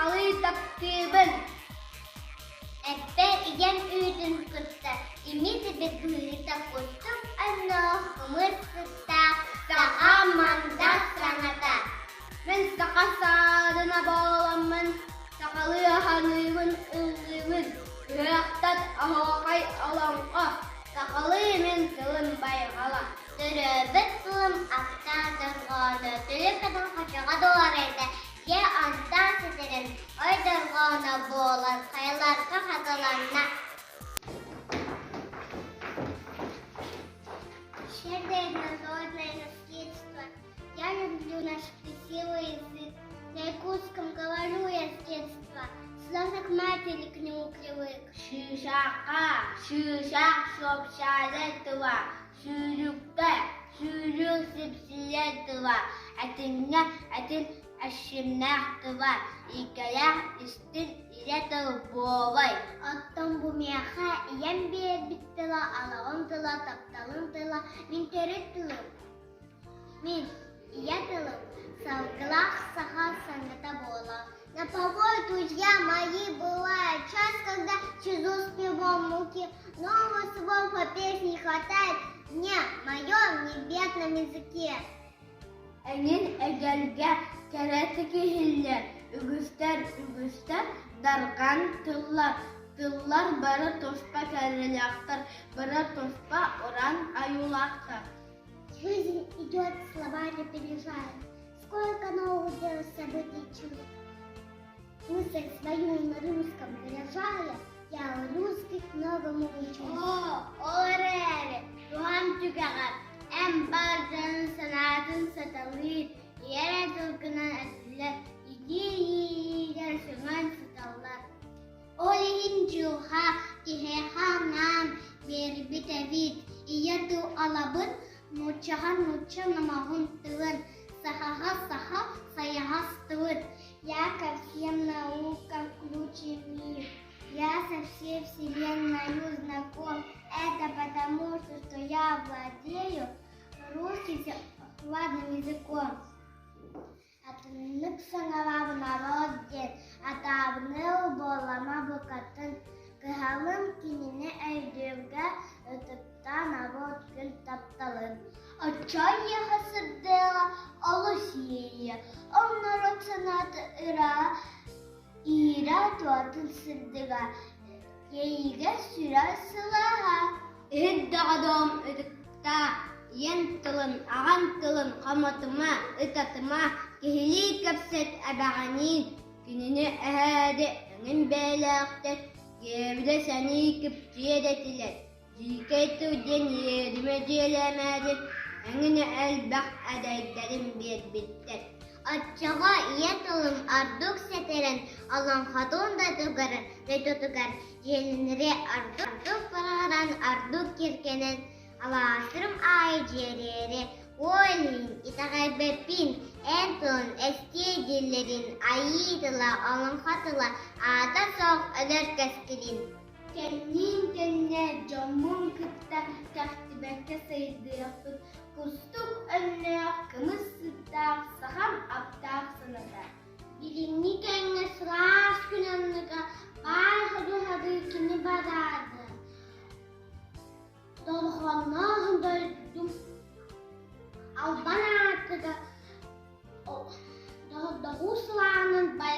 сахалыы таптыыбын. Эппэр ийэм үүтүн кытта имит-ибит быһыыта кустук өҥнөөх кымыс сыттаах саха мандат саҥата. Мин саха саадына буоламмын, сахалыы аһаныыбын, ыллыыбын, ыһыахтан оһуохай олоҥхо, сахалыы мин тылым байҕала. Төрөөбүт тылым аптаах дорҕооно төлө көтөн хочоҕо дуорайда, дьэ онтон ситэрэн ой дорҕооно буолан хайаларга хатыланна. Щедрое народное наследство. Я люблю наш красивый язык. На якутском говорю я с детства, словно к матери к нему привык. Шишака, шишак шопшары тыла, сүүрүккэ, сүүрүк сипсийэр тыла, этиҥҥэ этин Эшшимнээх тыла, иикэлээх истин илэ тыл буолай. Оттон бу миэхэ ийэм биэрбит тыла, алаҕым тыла, тапталым тыла, мин төрүт тылым. Мин ийэ тылым, салгылаах саха саҥата буолар. На порой, друзья мои, бывает час, когда сижу с пивом в руке, новых слов опять не хватает мне в моем небесном языке. Эҥин эгэлгэ кэрэтик иһиллэр, үгүстэр үгүстэр дархан тыллар, тыллар бары туспа кэрэлээхтэр, бары туспа уран айуулаахтар. Жизнь идет, слова не переживает. Сколько новых дел событий чувств. Мысль свою на русском выражая, я у русских многому учусь. Оо, ол эрээри, туһам түгэҕэр, эн бар дьонун санаатын саталыыр, ийэ тылгынан этиллэр, итии иэйиилэр сөҥөн сыталлар. Ол иһин дьылҕа киһиэхэ анаан биэрбит эбит, ийэ тыл алабын, нууччаҕа нуучча номоҕун тылын, сахаҕа саха сайаҕас тылын. Я ко всем наукам ключ имею, я со всей вселенною знаком. Это потому, что, что я владею русским хватным языком. Атыннык саҥалаабын норуот диэн атаабыныл буоллама букатын кыһалым кинини өйдүүргэ ытыктаа норуот күн тапталын. Оччо эйиэхэ сырдыаҕа олус иэйиэ, ол норуот санаата ыра иирэ туотун сырдыга, иэйиигэ сүрэ сылааһа. Иһит доҕодоом ытыктаа, ийэм тылын, аҕам тылын хомотума, ытатыма, киһилии кэпсэт эбэҕэниин, кинини эһээди эҥин бэйэлээхтэр, киэбилэ сэнии кипчиэ дэтилэр, дьиикэй тыл диэн иэримэ дьиэлээмээри эҥинэ элбэх эдэйдэрин биэрбиттэр. Оччоҕо ийэ тылым ордук сэтэрэн, олоҥхотун да дойдутугар дьиэлэнэри ордук баҕаран, ордук киргэнэн, алаастырым аайы дьиэриэри, Ол иһин итэҕэйбэппин, эн тылын эстиэ дииллэрин айыы тыла, олоҥхо тыла аата суох өлөр кэскилин. Кэнниин кэннэ дьоммун кытта кэхтибэккэ сайдыахпыт, кустук өҥнөөх, кымыс сыттаах сахам аптаах саната. Билиҥҥи кэмҥэ сылаас күн анныга баай ходуһадыы кини бараады. Дорҕоонноох дойдум албан аатыга доҕордоһуу сылаанын байа.